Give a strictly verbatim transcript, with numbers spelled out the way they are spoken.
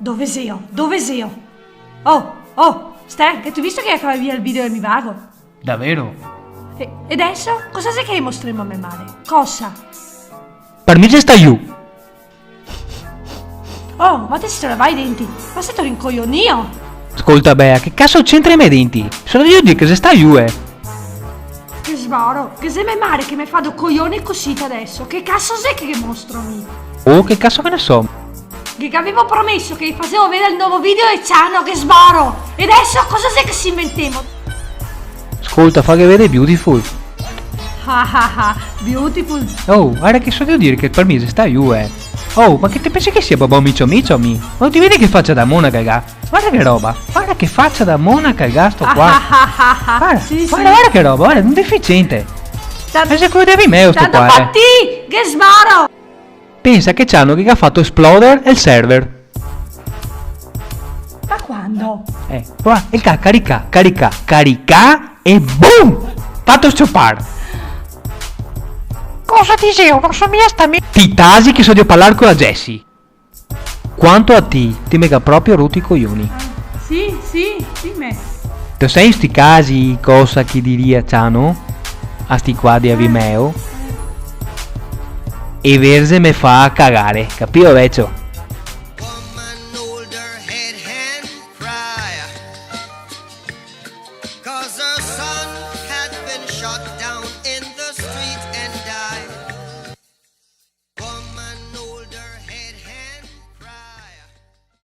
Dove xeo? Dove xeo? Oh, oh, Stan, gheto visto che i ga cavà via el video de mi vago? Davero? E, e deso? Cosa xe che mostremo a me mare? Cosa? Par mi xe stà lu. Oh, ma te se te lavà i denti? Ma seto rincojonìo? Scolta, bea, che caso c'entra i me denti? Xe drio dir che xe stà lu, eh. Che sbaro, che xe me mare che me fa do cojoni cusì deso. Che caso xe che mostro mi? Oh, che caso che ne so. Che gavevo promeso che fasevo vedar el novo video de Ciano, che sbaro! E deso cosa xe che se inventemo? Scolta, faghe vedar Beautiful. Ah, ah, ah, Beautiful. Oh, varda che so drio dir che par mi xe stà lu, eh. Oh, ma che te pensi che sia babò micio micio, mi? Ma te vedi che facia da monaca che ga? Varda che roba, varda che facia da monaca che ga sto qua. Ah, ah, ah, ah. Varda, sì, varda, sì, varda che roba, varda, un deficiente. Tanto, ma xe queo de Vimeo sto qua, eh. Tanto fa ti, che sbaro! Pensa che Ciano che ga fato esploder el server. Ma quando? Eh, qua, el ga caricà, caricà, caricà e boom! Fato sciopar. Cosa dixeo? No so mia sta mi- Ti tasi che so drio parlar co la Jessie. Quanto a ti, ti me ga proprio roto i cojoni. Ah, sì, sì, dime. Te sè sti casi, cosa che diria Ciano? A sti qua de Vimeo? E verze me fa cagare, capìo, vecio?